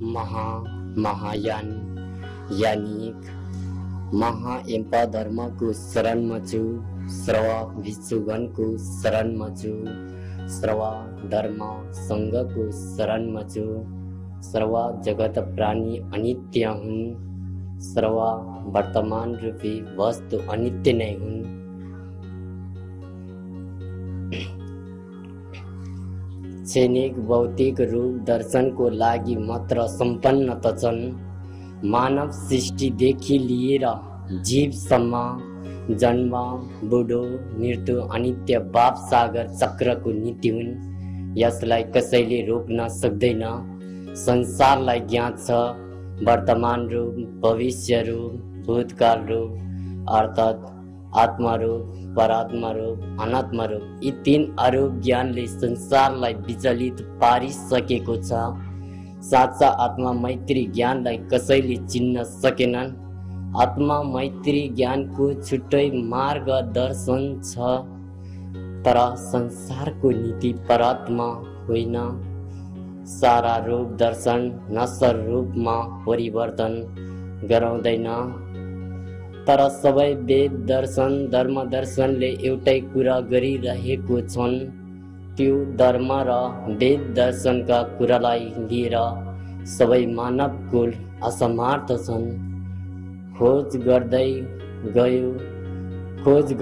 महायान यानिक महाएम्पा धर्मको शरणमा छु। श्रवा विश्वगणको शरणमा छु। श्रवा धर्म सङ्घको शरणमा छु। सर्वा जगत प्राणी अनित्य हुन्। सर्वा वर्तमान रूपी वस्तु अनित्य नै हुन्। क्षणिक भौतिक रूप दर्शनको लागि मात्र सम्पन्न त छन्। मानव सृष्टिदेखि लिएर जीवसम्म जन्म बुढो मृत्यु अनित्य बाप सागर चक्रको नीति हुन्। यसलाई कसैले रोक्न सक्दैन। संसारलाई ज्ञात छ वर्तमान रूप, भविष्य रूप, भूतकाल रूप अर्थात् आत्मा रूप, परात्मा रूप, अनात्मा रूप। यी तीन अरूप ज्ञानले संसारलाई विचलित पारिसकेको छ। साँच्चा आत्मा मैत्री ज्ञानलाई कसैले चिन्न सकेनन्। आत्मा मैत्री ज्ञानको छुट्टै मार्गदर्शन छ। तर संसारको नीति परात्मा होइन। सारा रूप दर्शन नश्वर रूपमा परिवर्तन गराउँदैन। तर सबै वेद दर्शन धर्म दर्शनले एउटै कुरा गरिरहेको छन्। त्यो धर्म र वेद दर्शनका कुरालाई लिएर सबै मानव कुल असमर्थ छन्। खोज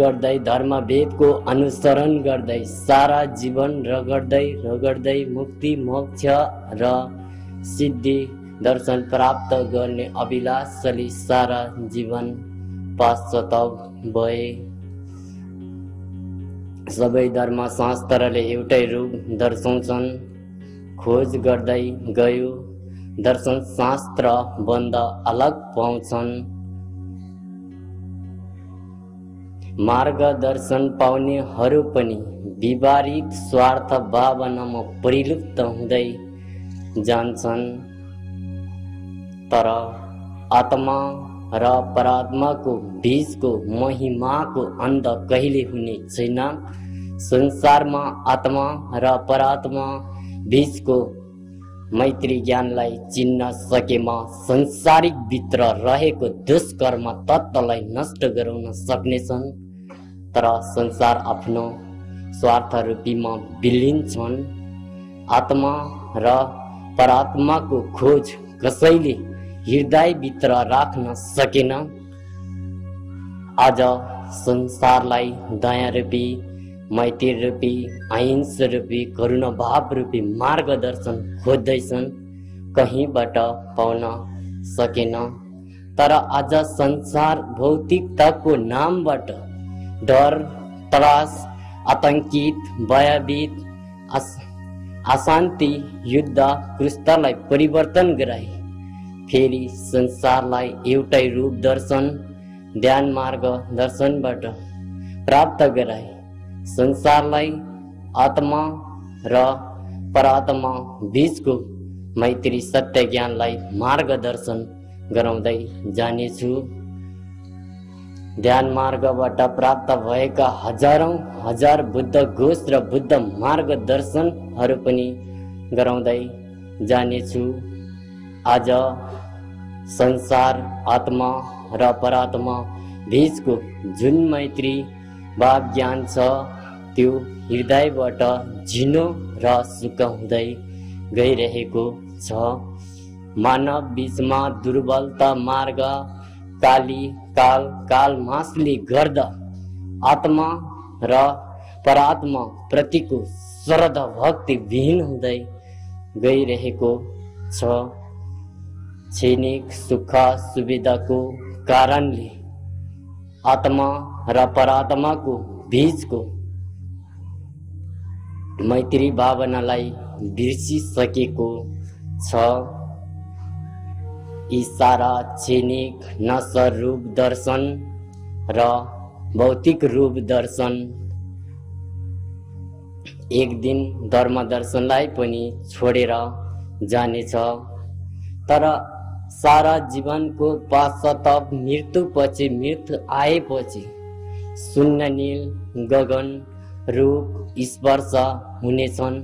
गर्दै धर्म वेदको अनुसरण गर्दै सारा जीवन रगड्दै मुक्ति मोक्ष र सिद्धि दर्शन प्राप्त गर्ने अभिलाषले सारा जीवन पश्चाताप भए। सबै धर्म शास्त्रले एउटै रूप दर्शाउँछन्। खोज गर्दै गयो दर्शन शास्त्र बन्द अलग पाउँछन्। मार्गदर्शन पाउनेहरू पनि विपरीत स्वार्थ भावनामा परिलुप्त हुँदै जान्छन्। तर आत्मा र परात्माको बीचको महिमाको अन्त कहिले हुने छैन। संसारमा आत्मा र परात्मा बीचको मैत्री ज्ञानलाई चिन्न सकेमा संसारिक भित्र रहेको दुष्कर्म तत्त्वलाई नष्ट गराउन सक्नेछन्। तर संसार आफ्नो स्वार्थ रूपीमा विलीन छन्। आत्मा र परात्माको खोज कसैले हृदयभित्र राख्न सकेन। आज संसारलाई दया रूपी, मैत्री रूपी, अहिंसा रूपी, करुणा भाव रूपी मार्गदर्शन खोज्दैछन्। कहीँबाट पाउन सकेन। तर आज संसार भौतिकताको नामबाट डर, त्रास, आतंकित, भयभीत, अशान्ति, युद्ध, क्रुष्टलाई परिवर्तन गराए। फेरि संसारलाई एउटै रूप दर्शन ध्यान मार्ग दर्शनबाट प्राप्त गराए। संसारलाई आत्मा र परात्मा बीचको मैत्री सत्य ज्ञानलाई मार्गदर्शन गराउँदै जानेछु। ध्यान मार्गबाट प्राप्त भएका हजारौं हजार बुद्ध घोष र बुद्ध मार्गदर्शनहरू पनि गराउँदै जानेछु। आज संसार आत्मा र परात्मा बीचको जुन मैत्री भाव ज्ञान छ त्यो हृदयबाट झिनो र सुख हुँदै गइरहेको छ। मानव बीचमा दुर्बलता मार्ग काल मासले गर्दा आत्मा र परात्मा प्रतिको श्रद्धा भक्ति विहीन हुँदै गइरहेको छ। क्षणिक सुख सुविधाको कारणले आत्मा र परात्माको बीचको मैत्री भावनालाई बिर्सिसकेको छ। यी सारा क्षणिक नश्वर रूप दर्शन र भौतिक रूप दर्शन एक दिन धर्म दर्शनलाई पनि छोडेर जानेछ। तर सारा जीवनको पश्चाताप मृत्युपछि मृत्यु आएपछि शून्य नील गगन रूप स्पर्श हुनेछन्।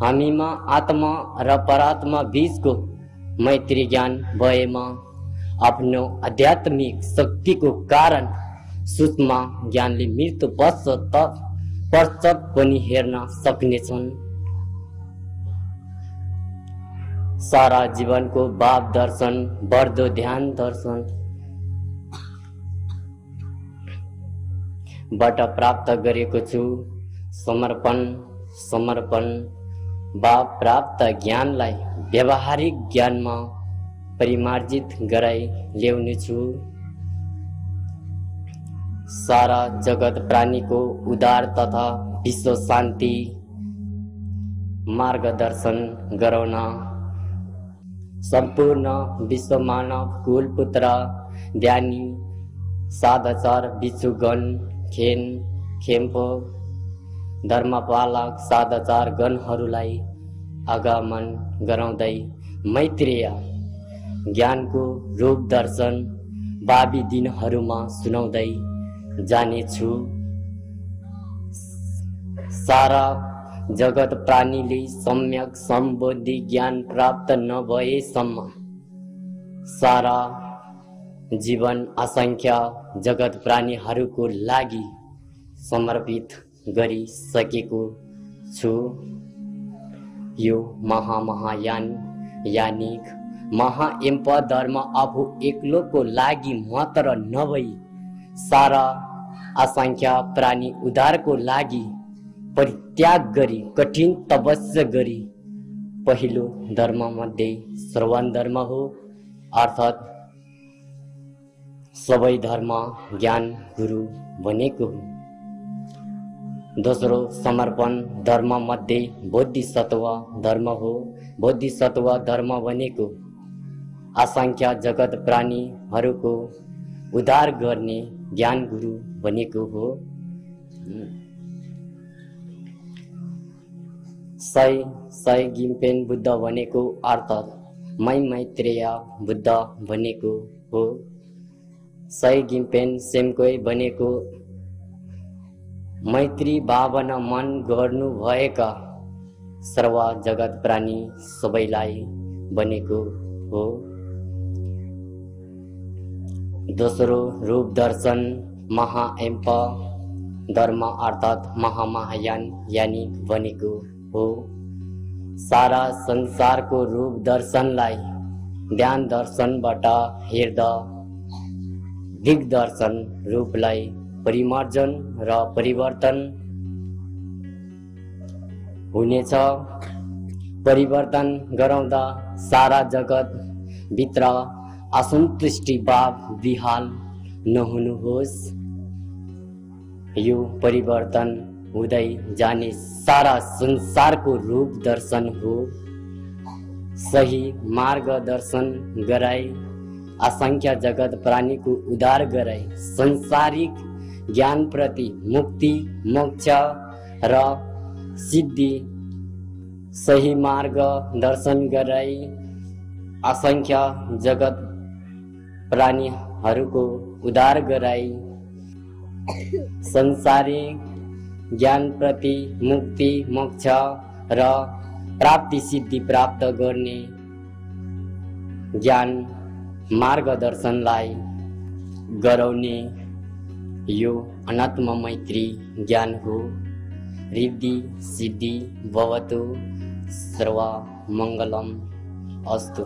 हामीमा आत्मा र परात्मा बीचको मैत्री ज्ञान भएमा आफ्नो आध्यात्मिक शक्तिको कारण सूक्ष्म ज्ञानले मृत्यु पश्चात पनि हेर्न सक्नेछन्। सारा जीवनको भाव दर्शन, बढ्दो ध्यान दर्शन बाट प्राप्त गरेको छु। समर्पण भाव प्राप्त ज्ञानलाई व्यावहारिक ज्ञानमा परिमार्जित गराई ल्याउने छु। सारा जगत प्राणीको उद्धार तथा विश्व शान्ति मार्गदर्शन गराउन सम्पूर्ण विश्व मानव कुल पुत्र ध्यानी साधाचार बिचुगण खेम्पो धर्मपालक साधाचार गणहरूलाई आगमन गराउँदै मैत्रेय ज्ञानको रूप दर्शन भावी दिनहरूमा सुनाउँदै जानेछु। सारा जगत प्राणीले सम्यक सम्बोधि ज्ञान प्राप्त नभएसम्म सारा जीवन असंख्य जगत प्राणीहरूको लागि समर्पित गरिसकेको छु। यो महायान यानिक महाएम्प धर्म आफू एक्लोको लागि मात्र नभई सारा असंख्य प्राणी उद्धारको लागि परित्याग गरी कठिन तपस्या गरी पहिलो धर्म मध्ये श्रवण धर्म हो, अर्थात् सबै धर्म ज्ञान गुरु बनेको हो। दोस्रो समर्पण धर्म मध्ये बोधिसत्व धर्म हो। बोधिसत्व धर्म भनेको असंख्य जगत प्राणीहरूको उद्धार गर्ने ज्ञान गुरु बनेको हो। सय गिम्पेन बुद्ध भनेको अर्थात् मैत्रेय बुद्ध भनेको हो। सय गिम्पेन सेम्कोई भनेको मैत्री भावना मन गर्नु भएका सर्व जगत प्राणी सबैलाई बनेको हो। दोस्रो रूप दर्शन महाएम्प धर्म अर्थात् महायान यानी बनेको हो। सारा संसारको रूप दर्शनलाई ध्यान दर्शनबाट हेर्दा दिग्दर्शन रूपलाई परिमार्जन र परिवर्तन हुनेछ। परिवर्तन गराउँदा सारा जगत भित्र असन्तुष्टि भाव विहाल नहुनुहोस्। यो परिवर्तन हुँदै जाने सारा संसारको रूप दर्शन हो। सही मार्गदर्शन गराई असंख्य जगत प्राणीको उद्धार गराई संसारिक ज्ञान प्रति मुक्ति मोक्ष र सिद्धि सही मार्ग दर्शन गराई असंख्य जगत प्राणीहरूको उद्धार गराई संसारिक ज्ञान प्रति मुक्ति मोक्ष र प्राप्ति सिद्धि प्राप्त गर्ने ज्ञान मार्गदर्शनलाई गराउने यो अनात्म मैत्री ज्ञान हो। रिद्धि सिद्धि भवतु सर्व मङ्गलम अस्तु।